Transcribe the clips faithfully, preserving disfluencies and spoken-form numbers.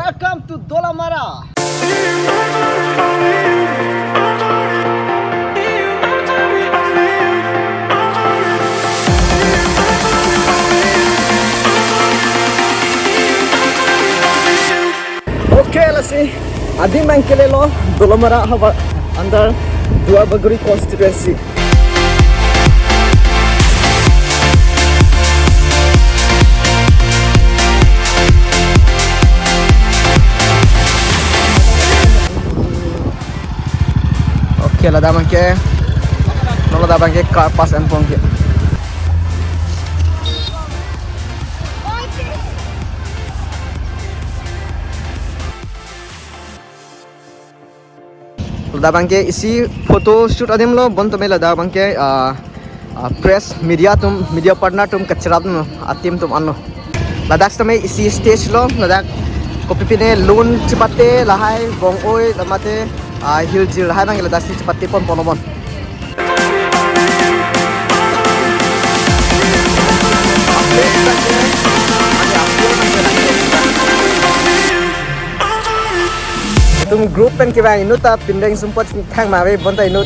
Welcome to Dolamara. Okay, lasi adim abang kelelo Dolamara havar under Duarbagori constituency. Okay, ladak abang ke, non ladak abang ke car pass enpon ke. Ladak abang ke isi photo shoot adim lo, bonta me ladak abang ke, ah, ah, press media atum, media partner atum kachirap no, a-team atum anlo. Ladak sitame isi stage lo, ladak kopipine lun chepate lahai, bong-oi, la mate, ah, hiljir lahai abang ke ladak si chepate ponpon lo bon. Itum group pen kevang inut ta pindeng sumpot thang ma ave, bonta inut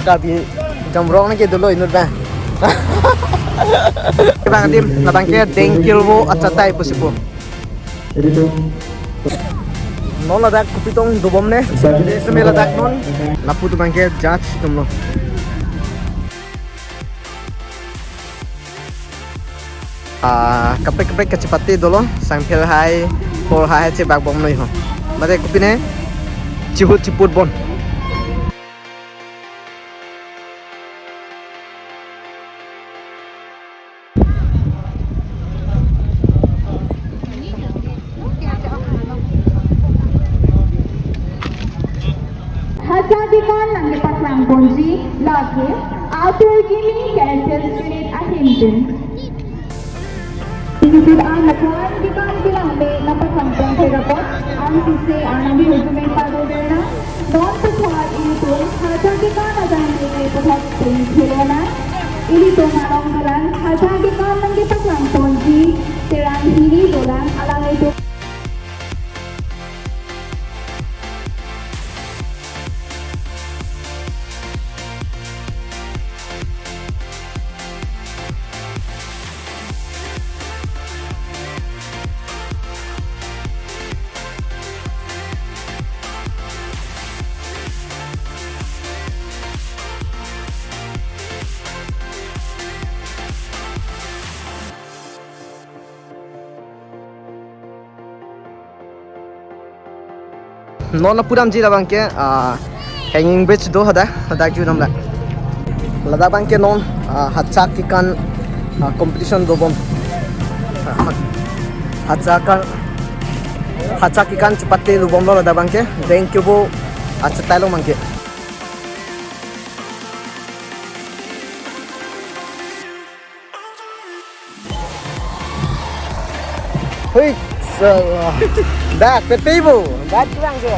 Karbi Jamrong nangke dolo inut abang. Kevang adim, labang ke Dengkirvo achatai pusi pu. Non ladak kopitong dobom ne. Sitame ladak non. Lapu atum abang ke judge atum lo. Ah, kaprek kaprek kachepate dolo, sangphel hai, phor hai, hai chebak bom noi ho. Mate kopine, chihut chiput bon. Hacha kekan nangkepaklang ponji lake Atur Kimi K S S unit ahin pen. Inutur an lapuan kekan kelang me nangpaklang pon thek apot, an suse an nangpi hujume pado derna, non puthot inutur hacha kekan ajang ke puthot pen thirona, ilitum along dolang hacha kekan nangkepaklang ponji Terang hini dolang alanglitum. Non lapu damji labang ke, ah, hanging bridge do hadak, hadak ju dam la. Ladak abang ke non, ah, hacha kekan, ah, competition dobom. Ah, ha-, hacha kan, hacha kekan chepate dobom lo ladak abang ke, Dengkirvo achatai lo abang ke. Hui, salah. Dak, pet pe bo. Dak kurang ke.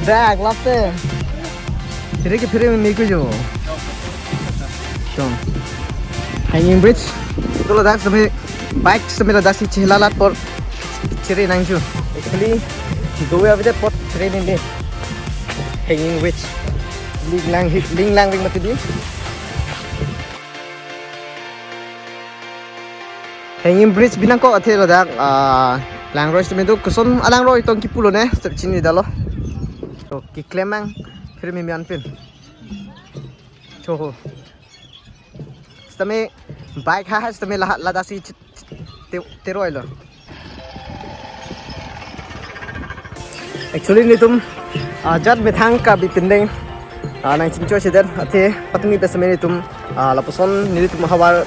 Dak, lap te. Phiri ke phiri me ku jo. Chong. Hanging bridge. Itu ladak sitame bike sitame ladak si chehla lat apor chere nangji. Actually, do we have the pot chere nangji. Hanging bridge. Ling lang, ling lang ring mati di. Hanging bridge binang ko athe ladak, ah, langroi sitame do koson alangroi tong kipu lo ne, sitame chini dalo. So, keklem abang, phiri me mian pin. Cho ho. Sitame bike ha ha sitame laha ladak si ch-, ch-, te-, teroi lo. Actually, nelitum, ah, jat methang Karbi pindeng, ah, nangchingchoi chedet, athe patumi pen sitame nelitum, ah, lapuson nelitum havar,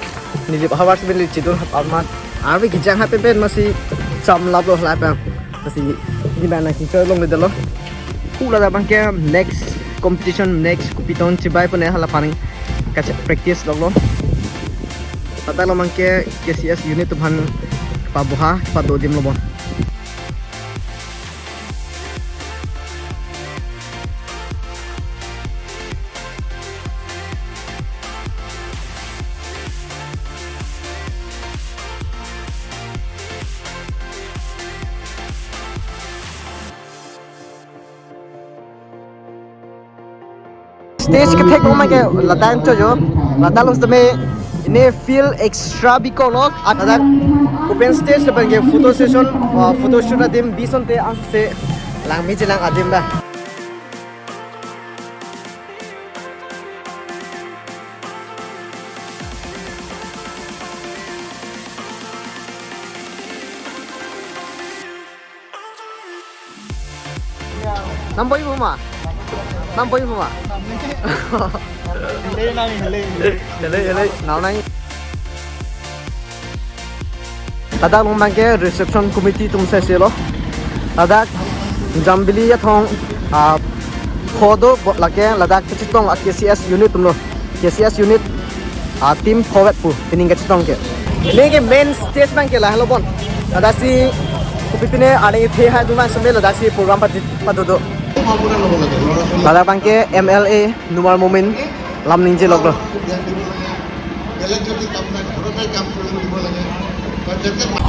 neli havar sitame neli chedun hap almat. Arve kejang ha pen pen masi cham lap lo la pen. Masi ni abang nangchingchoi longledetlo. Hu ladak abang ke next competition, next kopitong chibai pone hala paning kache practice lok lo. Ladak lo abang ke K C S unit atum aphan paboha, pado adim lo bon. Stage kethek abang ke ladak chojo, ladak lo sitame ini field extra bikolo, ladak open stage lapen ke photo session, uh, photo shoot adim bisonte angse langme chelang adim ba. Nang boi buma? Nang boi buma? Hello, hello, hello. Nang nang. Ladak along abang ke reception committee atum sese lo. Ladak Jambili Yathong, ah, pho do bo lake ladak kachetong a K C S unit atum lo. K C S unit, ah, team pho vet pu pining kachetong ke. Ini ke main stage abang ke lahelo bon. Ladak si kopi pine arni the hai duma sambil ladak si program pati patudo. Ladak abang ke M L A Numal Momin lam ningje lok lo.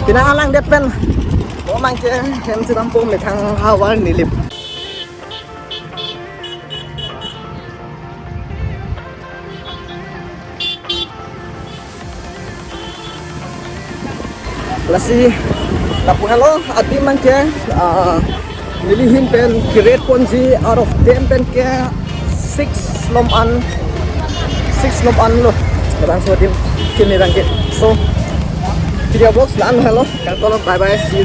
Pina alang det pen. Bo abang ke hem sedang po methang havar nilip. Lasi lapu helo adim abang ke, ah, neli ahin pen ke-rate ponji out of ten pen ke six lom an, six lom an lo. Kadang so adim kini abang ke. So, video box la-an helo. Kang tolo, bye bye, see you.